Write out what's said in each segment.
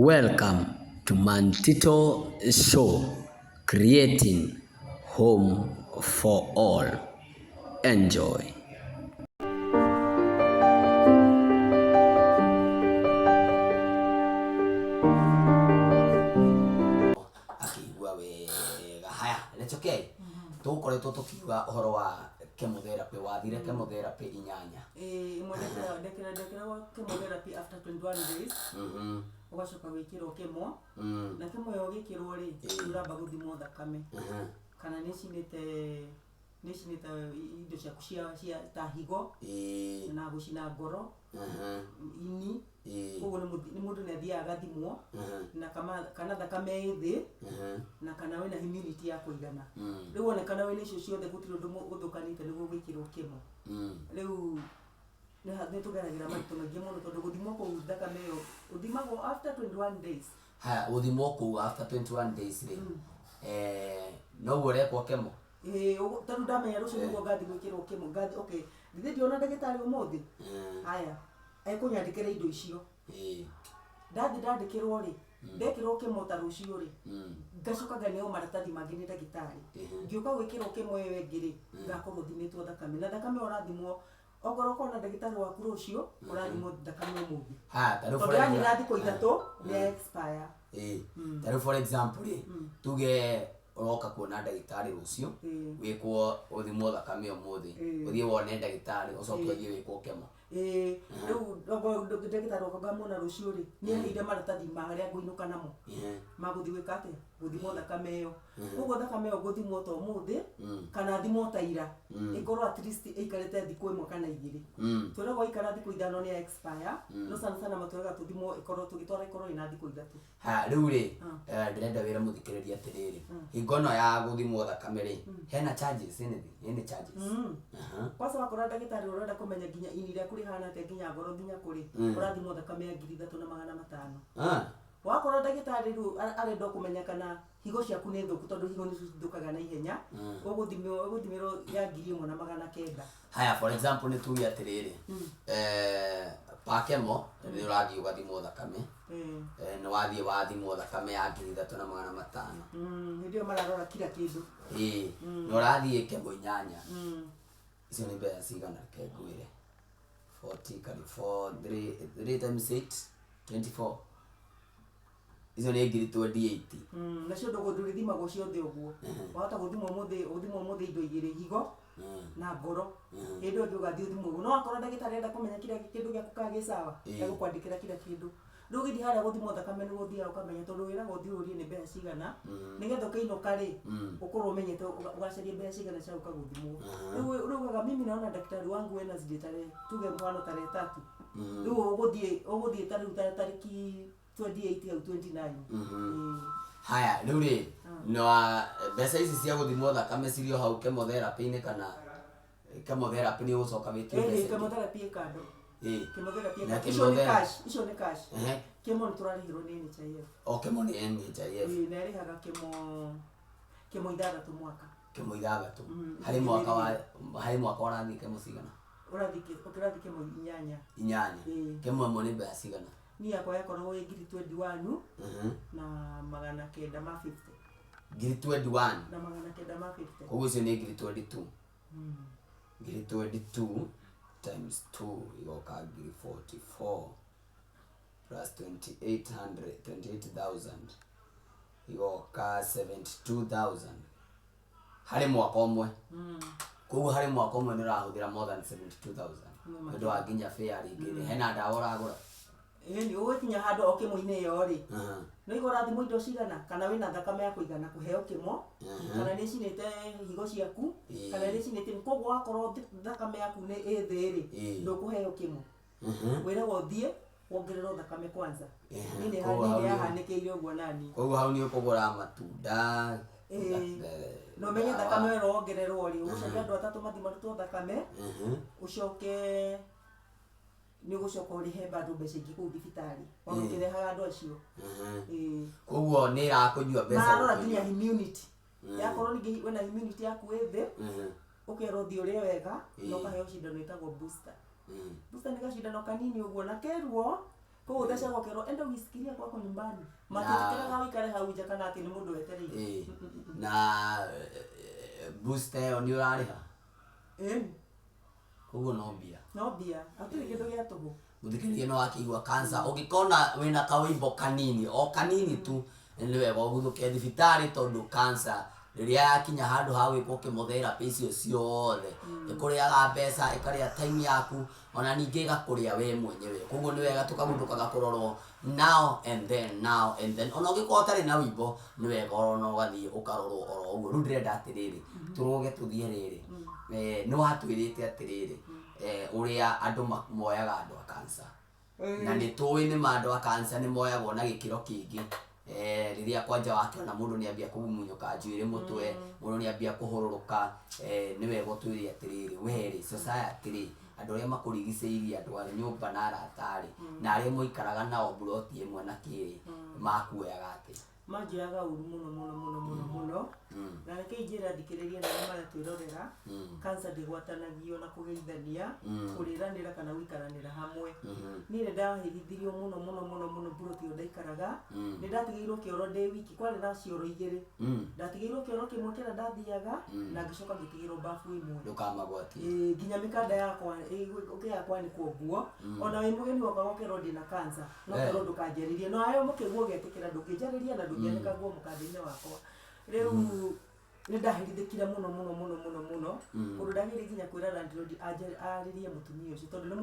Welcome to Mantito Show, creating home for all. Enjoy. Akĩigua wega. Haya, it's okay. Tũgũkoretwo tũkiuga ũhoro wa chemotherapy. Wathire chemotherapy inyanya. Ĩĩ, ĩmwe ndekĩragwo chemotherapy after 21 days. Ũgacoka gwĩkĩrwo chemo. Na chemo ĩyo ũgĩkĩrwo rĩ, nĩ ũramba gũthimwo thakame kana nĩ ĩcinĩte indo ciaku cia ta higo na gũcina ngoro, ini. Koguo nĩ mũndũ nĩ athiaga agathimwo na kana thakame ĩ thĩ na kana wĩna immunity ya kũigana. Rĩu wonekana wĩna icio ciothe, gũtirĩ ũndũ ũthũkanĩte nĩguo gwĩkĩrwo chemo. Rĩu nĩ tũgeragĩra maritũ maingĩ mũno tondũ gũthimwo kũu thakame ĩyo ũthimagwo after 21 days. Haya, gũthimwo kũu after 21 days rĩ, noguo ũrekwo chemo? Ĩĩ, tondũ ndamenya rũciũ nĩguo ngathi gwĩkĩrwo chemo, ngathi, okay, githĩ ndiona ndagĩtarĩ ũmũthĩ? Haya, ekũnyandĩkĩra indo icio. Ndathi ndandĩkĩrwo rĩ, ndekĩrwo chemo ta rũciũ rĩ, ngacoka nganeo maratathi mangĩ nĩ ndagĩtarĩ. Ngĩũka gwĩkĩrwo chemo ĩyo ĩngĩ rĩ, ngakorwo thimĩtwo thakame, na thakame ĩyo ũrathimwo okorwo ũkona ndagĩtarĩ waku rũciũ, ũrathimwo thakame ũmũthĩ. Haya, ta rĩu tondũ for yanina thikũ 3 nĩ expire. Ĩĩ, ta rĩu for example rĩ, tuge ũroka kuona ndagĩtarĩ rũciũ, wĩkwo ũthimwo thakame ũmũthĩ, ũthiĩ wone ndagĩtarĩ, ũcoke ũthiĩ wĩkwo chemo. Ĩĩ, rĩu okorwo ndagĩtarĩ wakwa ngamuona rũciũ rĩ, nĩ aheire maratathi marĩa ngũinũka namo magũthiĩ gwĩka atĩa, gũthimwo thakame ĩyo. Koguo thakame ĩyo ngũthimwo ta ũmũthĩ kana thimwo ta ira, ĩkorwo at least ĩikarĩte thikũ 1 kana 2. Twĩragwo ikara thikũ 5 nĩ ya expire, no sana sana matwĩraga tũthimwo ĩkorwo tũgĩtwara ĩkorwo ĩna thikũ 3. Ha, rĩu rĩ, ndĩrenda wĩra mũthikĩrĩria atĩrĩrĩ, hingo ĩno ya gũthimwo thakame rĩ, hena charges, anything, any charges? Kwanza wakora ndagĩtarĩ ũrenda kũmenya nginya ini rĩaku rĩhana atĩa, nginya ngoro, nginya kũrĩ, ũrathimwo thakame ya 3500. Wakora ndagĩtarĩ rĩu arenda kũmenya kana higo ciaku nĩ thũku, tondũ higo nĩcio cithũkaga na ihenya, ũgũthimĩrwo ya 1900. Haya, for example nĩ tuge atĩrĩrĩ, pa chemo nĩ ũrathiĩ ũgathimwo thakame, nĩ wathiĩ wathimwo thakame ya 3500. Hĩndĩ ĩyo mararora kila kĩndũ. Ĩĩ, na ũrathiĩ chemo inyanya. Icio nĩ mbeca cigana? Reke ngwĩre. 40 kari 4, 3, 3 times 8, 24. Icio nĩ ngiri 28. Nacio ndũrĩthimagwo ciothe ũguo. Wahota gũthimwo ũmũthĩ, ũthimwo ũmũthĩ indo igĩrĩ, higo na ngoro, hĩndĩ ĩyo ĩngĩ ũgathiĩ ũthimwo ũguo. No wakorwo ndagĩtarĩ arenda kũmenya kila kĩndũ gĩaku kana gĩ sawa, egũkwandĩkĩra kila kĩndũ. Rĩu ũgĩthiĩ harĩa gũthimwo thakame nĩguo ũthiaga ũkamenya, tondũ wĩragwo ũthiĩ ũrie nĩ mbeca cigana, nĩgetha ũkĩinũka rĩ, ũkorwo ũmenyete ũgacaria mbeca cigana cia gũka gũthimwo. Rĩu ugaga, mimi naona daktari wangu Wednesday, tarehe, tuge mfano tarehe 3. Rĩu ũgũthiĩ ta rĩu ta tarĩki 28 au 29. Ĩĩ. Haya, rĩu rĩ, no mbeca ici cia gũthimwo thakame cirĩ o hau chemotherapy-inĩ, kana chemotherapy nĩ ũgũcoka wĩtio mbeca ingĩ? Chemotherapy ĩ kando. Chemotherapy ĩ Na kando. Icio nĩ chemotherapy cash, icio nĩ cash. Chemo nĩ tũrarĩhĩrwo nĩ NHIF. O chemo nĩ NHIF? Ĩĩ, na ĩrĩhaga chemo 6 mwaka. Chemo 6 harĩ mwaka wa harĩ mwaka ũrathiĩ chemo cigana? Ũkĩrathiĩ chemo 8. 8? Ĩĩ. Chemo ĩmwe nĩ mbeca cigana? Niĩ yakwa yakoragwo ĩ ngiri 21 na 950. Ngiri 21 na 950. Koguo icio nĩ ngiri 22. Ngiri 22 times 2 igoka ngiri 44, plus 2800, 28,000 igoka 72,000 harĩ mwaka ũmwe. Koguo harĩ mwaka ũmwe nĩ ũrahũthĩra more than 72,000 nĩ ũndũ wa nginya fare. Rĩngĩ rĩ, hena ndawa ũragũra? Ĩni, ũgũkinya handũ o chemo-inĩ ĩyo rĩ, nĩ igua ũrathimwo indo cigana, kana wĩna thakame ya kũigana kũheo chemo, kana nĩ ĩcinĩte higo ciaku, kana nĩ ĩcinĩte. Koguo wakorwo thakame yaku nĩ ĩ thĩ rĩ, ndũkũheo chemo. Wĩragwo ũthiĩ wongererwo thakame kwanza. Niĩ nĩ Koguo hau niĩ yahanĩkĩire ũguo nani. Koguo hau nĩ ũkũgũra matunda. Ĩĩ. Na ũmenye ndawa. Thakame ĩyo wongererwo rĩ, ũgũcaria andũ atatũ mathiĩ marutwo thakame, ũcoke nĩ ũgũcoka ũrĩhe bado mbeca ingĩ kũu thibitarĩ ona ũkĩrehaga andũ acio. Ĩĩ. Koguo nĩ ĩrakũnyua mbeca Mararora gũkũnyua. nginya immunity yakorwo ningĩ wĩna immunity yaku ĩ thĩ, ũkerwo ũthiĩ ũrĩe wega na ũkaheo cindano ĩtagwo booster. Booster nĩ gacindano kanini ũguo na keruo. Koguo ũthecagwo ũkerwo enda ũgĩcikiria kwako nyumbani. Matiĩtĩkĩraga wĩikare hau nja kana atĩ nĩ mũndũ wetereire. Ĩĩ. Na booster ĩyo nĩ ũrarĩha? Ĩni. Koguo no mbia. No mbia, hatirĩ kĩndũ gĩa tũhũ. Mũthikĩrĩria nĩ wakĩigua cancer, ũngĩkona wĩna kawĩimbo kanini, o kanini tu, nĩ wega ũguthũke thibitarĩ tondũ cancer rĩrĩa yakinya handũ ha gwĩkwo chemotherapy icio ciothe, ĩkũrĩaga mbeca, ĩkarĩa time yaku, ona ningĩ ĩgakũrĩa we mwenyewe. Koguo nĩ wega tũkaguthũkaga kũrorwo now and then, now and then. Ona ũngĩkorwo ũtarĩ na wĩimbo, nĩ wega ona ũgathiĩ ũkarorwo oro ũguo. Rĩu ndĩrenda atĩrĩrĩ, tũrũge tũthiĩ rĩrĩ, nĩ watwĩrĩte atĩrĩrĩ, ũrĩa andũ moyaga andũ a cancer. Na nĩ tũĩ nĩ ma andũ a cancer nĩ moyagwo na gĩkĩro kĩingĩ. Rĩrĩa kwanja wakĩona mũndũ nĩ ambia kũmumunyũka njuĩrĩ mũtwe, mũndũ nĩ ambia kũhũrũrũka, nĩ wega ũtwĩre atĩrĩrĩ, we rĩ, society rĩ, andũ arĩa makũrigicĩirie, andũ a nyũmba na arata rĩ, na arĩa mũikaraga nao mburoti ĩmwe na kĩ rĩ, makuoyaga atĩa? Manjoyaga ũru mũno mũno mũno mũno mũno. Na reke njĩre athikĩrĩria na arĩa maratwĩrorera, cancer ndĩgwatanagio na kũgeithania, kũrĩranĩra kana gũikaranĩra hamwe. Niĩ nĩ ndaherithirio mũno mũno mũno mũno mburoti ĩyo ndaikaraga. Nĩ ndatigĩirwo kĩoro ndĩ wiki, kwarĩ na cioro igĩrĩ. Ndatigĩirwo kĩoro kĩmwe kĩrĩa ndathiaga, na ngĩcoka ngĩtigĩrwo bafu ĩmwe. Ndũkamagwatie. Ĩĩ, nginya mĩkanda yakwa ĩgĩũka kwanĩkwo nguo, ona wĩ mũgeni woka ũkerwo ndĩna cancer, no kerwo ndũkanjarĩrie. No ayo mũkĩguo ũgetĩkĩra ndũngĩnjarĩria na ndũngĩanĩka nguo mũkanda-inĩ wakwa. Rĩu nĩ ndaherithĩkire mũno mũno mũno mũno mũno, ũndũ ndagĩrĩire nginya kwĩra landlord arĩrie mũtumia ũcio, tondũ nĩ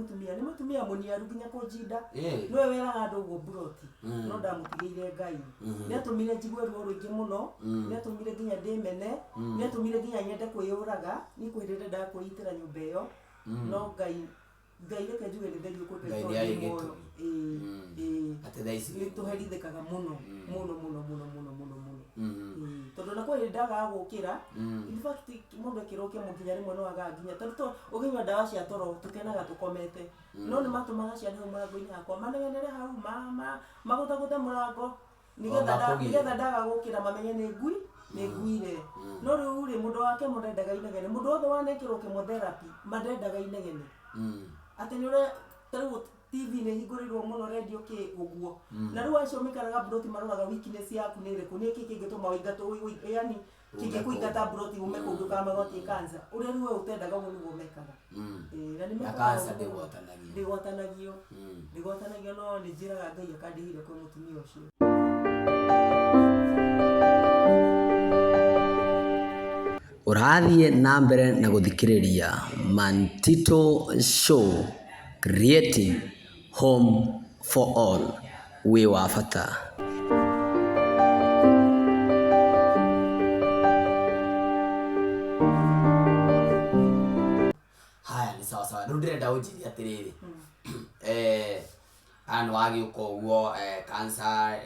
mũtumia mũniaru nginya kũnjinda. Nĩwe weraga andũ ũguo mburoti, no ndamũtigĩire Ngai. Nĩ atũmire njigue ruo rũingĩ mũno, nĩ atũmire nginya ndĩmene, nĩ atũmire nginya nyende kwĩyũraga. Niĩ kwĩ hĩndĩ ndendaga kwĩitĩra nyũmba ĩyo, no Ngai, Ngai reke njuge nĩ thengiũ kwĩ Ngai Ngai tondũ nĩ arĩ ndĩ muoyo. gĩtũmi. Ĩĩ, ĩĩ. Atĩ thaa ici Nĩ tũherithĩkaga mũno, mũno mũno mũno mũno mũno mũno. Ĩĩ, tondũ ona kwĩ hĩndĩ ndagaga gũkĩra, in fact mũndũ ekĩrwo kĩmo nginya rĩmwe no agaga nginya tondũ ũngĩnyua ndawa cia toro tũkenaga tũkomete. No nĩ matũmaga ciana hau mũrango-inĩ hakwa manegenere hau, magũthagũthe mũrango, Makũgire. nĩgetha ndaga gũkĩra mamenye nĩ ngui, nĩ nguire. No rĩu rĩ, mũndũ wa kemo ndendaga inegene. Mũndũ wothe wanekĩrwo chemotherapy mandendaga inegene. Atĩ nĩ ũrĩa ta rĩu TV nĩ ĩhingũrĩirwo mũno, radio kĩ ũguo. Na rĩu acio maikaraga mburoti maroraga weakness yaku nĩ ĩrĩkũ, nĩ kĩ kĩngĩtũma ũingatwo, yani kĩngĩkũingata mburoti ume kũu ndũkamagwatie cancer. Ũrĩa rĩu we ũtendaga ũguo nĩguo mekaga. Ĩĩ, na nĩ Na mekaga cancer ũguo. ndĩgwatanagio. Ndĩgwatanagio. Ndĩgwatanagio, no nĩ njĩraga Ngai akandĩhire kwĩ mũtumia ũcio. Ũrathiĩ na mbere na gũthikĩrĩria Mantito Show, creating home for all, wĩ wa bata. Haya, nĩ sawa sawa. Rĩu ndĩrenda ũnjĩre atĩrĩrĩ, aya nĩ wagĩũka ũguo, cancer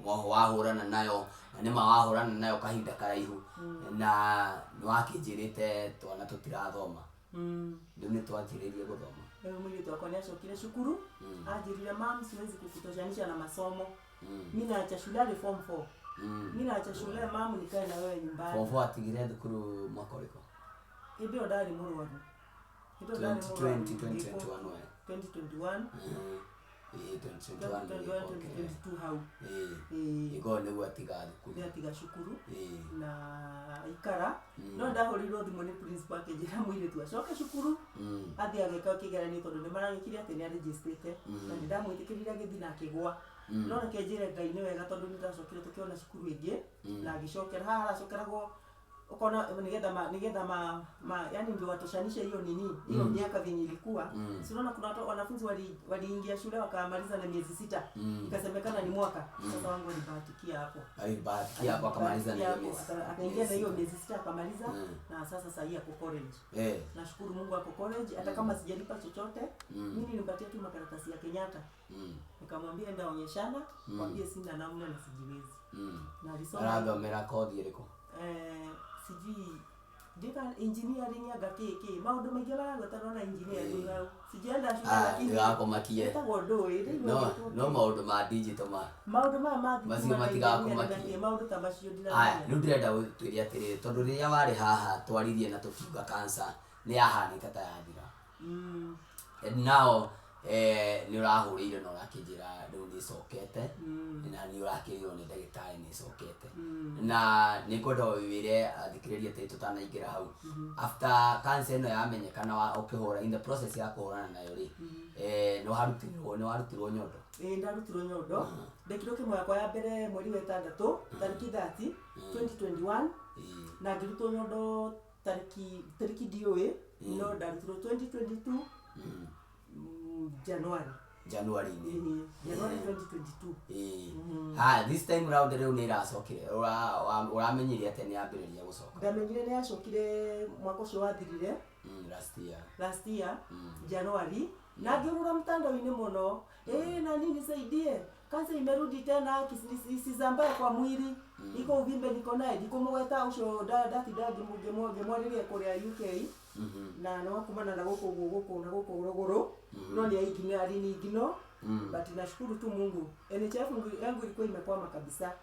wahũrana nayo, na nĩma wahũrana nayo kahinda karaihu, na nĩ wakĩnjĩrĩte twana tũtirathoma. Rĩu nĩ twanjĩrĩirie gũthoma. Rĩu mũirĩtu wakwa nĩ acokire cukuru, anjĩrire, "Mam, siwezi kukutoshanisha na masomo. Mi naacha shule." Arĩ form 4. "Mi naacha shule, mam, nikae na wewe nyumbani." Form 4 atigire thukuru mwaka ũrĩkũ? Hĩndĩ ĩyo ndarĩ mũrwaru. Hĩndĩ ĩyo ndarĩ mũrwaru. 2020, 2021 we. 2021. Ĩĩ, 2021. 2021, 2022 hau. Ĩĩ. Ĩĩ. Ĩkorwo nĩguo atiga thukuru. Nĩ atiga cukuru. Ĩĩ. Na aikara, no ndahũrĩirwo thimũ nĩ principal akĩnjĩra mũirĩtu acoke cukuru, athiĩ ageka kĩgeranio tondũ nĩ maragĩkire atĩ nĩ arĩnjĩstĩte, na nĩ ndamwĩtĩkĩrire agĩthiĩ na akĩgwa. No reke njĩre Ngai nĩ wega tondũ nĩ ndacokire tũkĩona cukuru ĩngĩ na agĩcokera haha haracokeragwo ũkona nĩgetha ma yani ndio watoshanishe hiyo nini, hiyo miaka venye ilikuwa. Si unaona kuna watu wanafunzi waliingia shule wakamaliza na miezi 6, ikasemekana ni mwaka. Sasa wangu walibahatikia hapo. Alibahatikia hapo akamaliza na hiyo Alibahatikia miezi. hapo, akaingia na hiyo miezi 6 akamaliza, na sasa sahii ako college. Nashukuru Mungu ako college, hata kama sijalipa chochote. Mimi nilimpatia tu makaratasi ya Kenyatta. Nikamwambia enda onyeshana, mwambie sina namna na sijiwezi. Na alisoma. Arathomera kothi ĩrĩkũ? Sijui ndika engineering anga kĩ kĩ maũndũ maingĩ maragwetanwo na engineering hau. Sijaenda shule Ah, lakini ndĩgakũmakie. ĩtagwo ndũĩ, ndĩigua No, ĩgĩtwo no kĩ. maũndũ ma digital ma. Maũndũ maya ma Macio thitima na matigakũmakie. engineering na kĩ, maũndũ ta macio Haya, ndiramenya. rĩu ndĩrenda ũtwĩre atĩrĩrĩ, tondũ rĩrĩa warĩ haha twaririe na tũkiuga cancer nĩ yahanĩte ta yathira. And now Nĩ ũrahũrĩire na ũrakĩnjĩra rĩu nĩ ĩcokete, na nĩ ũrakĩrirwo nĩ ndagĩtarĩ nĩ ĩcokete, na nĩ ngwenda wĩre athikĩrĩria atĩ tũtanaingĩra hau, after cancer ĩno yamenyekana, wa ũkĩhũra, in the process ya kũhũrana nayo rĩ, nĩ warutirwo nyondo? Ĩĩ, ndarutirwo nyondo. Ndekirwo chemo yakwa ya mbere mweri wa ĩtandatũ tarĩki 30 2021, na ngĩrutwo nyondo tarĩki ndiũĩ, no ndarutirwo 2022 January. January-inĩ? Ĩĩ, January 2022. Ĩĩ. Ha, this time round rĩu nĩ ĩracokire, ũramenyire atĩa nĩ yambĩrĩria gũcoka? Ndamenyire nĩ yacokire mwaka ũcio wathirire. Last year. Last year January, na ngĩũrũra mtandao-inĩ mũno, "Ĩĩ, nani nisaidie, kansa imerudi tena, isizambae kwa mwili, iko uvimbe niko naye." Ndikũmũgweta ũcio ndatinda ngĩmwarĩria kũrĩa UK, na nĩ wakumana na gũkũ ũguo, gũkũ na gũkũ rũgũrũ, no nĩ aingino, aliniignore, but nashukuru tu Mungu, NHIF yangu ilikuwa imekwama kabisa.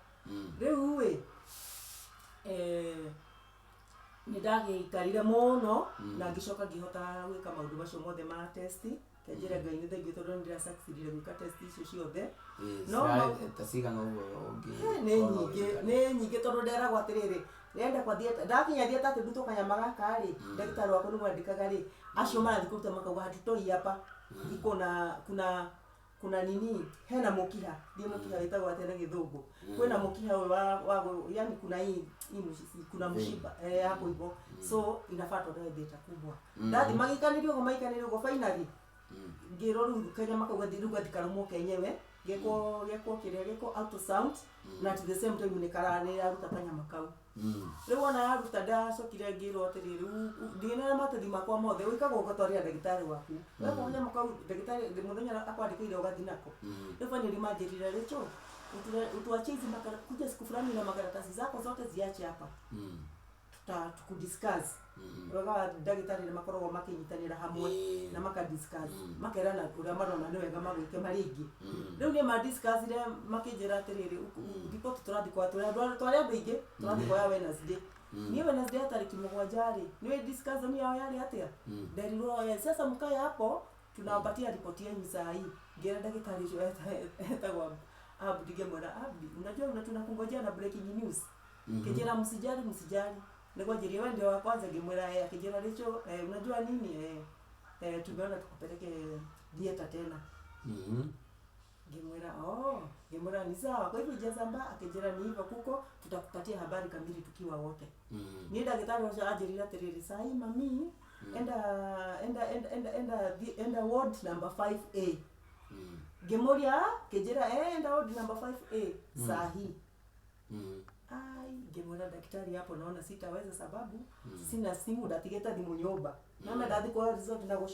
Rĩu ĩ, nĩ ndagĩikarire mũno na ngĩcoka ngĩhota gwĩka maũndũ macio mothe ma test. Kenjĩre Ngai nĩ thengiũ tondũ nĩ ndĩra-succeedire gwĩka test icio ciothe. No Ta cigana ũguo ũngĩ? Nĩ nyingĩ, nĩ nyingĩ, tondũ nderagwo atĩrĩrĩ, renda kwa theatre, ndakinya theatre atĩ ndutwo kanyama gaka rĩ, ndagĩtarĩ wakwa nĩ mwandĩkaga rĩ, acio marathiĩ kũruta makauga hatutoi hapa, iko na kuna nini, hena mũkiha, ndiĩ mũkiha wĩtagwo atĩa na Gĩthũngũ, kwĩna mũkiha ũyũ wa yani kuna hii kuna mshipa hapo hivyo, so inafaa tuondoe theatre kubwa. Ndathi magĩikanĩria ũguo, maikanĩria ũguo, finally ngĩrwo rĩu kanyama kau gathi rĩu gathi karũmwo kenyewe, gekwo kĩrĩa, gekwo ultrasound, na at the same time nĩ kara nĩ yaruta kanyama kau. Rĩu ona yaruta, ndacokire ngĩrwo atĩrĩrĩ, rĩu ndĩna maratathi makwa mothe, wĩkaga ũgatwarĩra ndagĩtarĩ waku weka kanyamũ kau, ndagĩtarĩ mũthenya akwandĩkĩire ũgathiĩ nako. Rĩu finally manjĩrire, "Rachel, utuachie hizi kuja siku fulani na makaratasi zako zote, ziache hapa, tuta tukudiscuss." Wega ndagĩtarĩ nĩ makoragwo makĩnyitanĩra hamwe na makadiscuss, makerana ũrĩa marona nĩ wega magwĩke marĩ aingĩ. Rĩu nĩ madiscussire, makĩnjĩra atĩrĩrĩ, riboti tũrathiĩ kwa twarĩ andũ aingĩ, tũrathiĩ kuoya Wednesday. Niĩ Wednesday ya tarĩki 7 rĩ, nĩ discussion yao yarĩ atĩa? Nderirwo, "Sasa mkae hapo, tunawapatia ripoti yenu saa hii." Ngĩra ndagĩtarĩ ũcio etagwo Abdi, ngĩmwĩra, "Abdi, unajua tunakungojea na breaking news." Kijira, "Msijali, msijali." Nĩgwanjĩria, "Wewe ndio wa kwanza." Ngĩmwĩra, "Eh." Akijira, "Rachel, unajua nini, tumeona tukupeleke theatre tena." Ngĩmwĩra, "Oh." Ngĩmwĩra, "Ni sawa, kwa hivyo ijasambaa?" Akijira, "Ni hivyo kuko, tutakupatia habari kamili tukiwa wote." Niĩ ndagĩtarĩ ũcio anjĩrire atĩrĩrĩ, "Sahi mami, enda enda enda enda enda enda ward number 5A." Ngĩmũria, kĩnjĩra, "Enda ward number 5A sahi." Ai, ngĩmwĩra, "Daktari, hapo naona sitaweza sababu sina simu, ndatigĩte thimũ nyũmba." Nona ndathi kuoya result na gũcoka.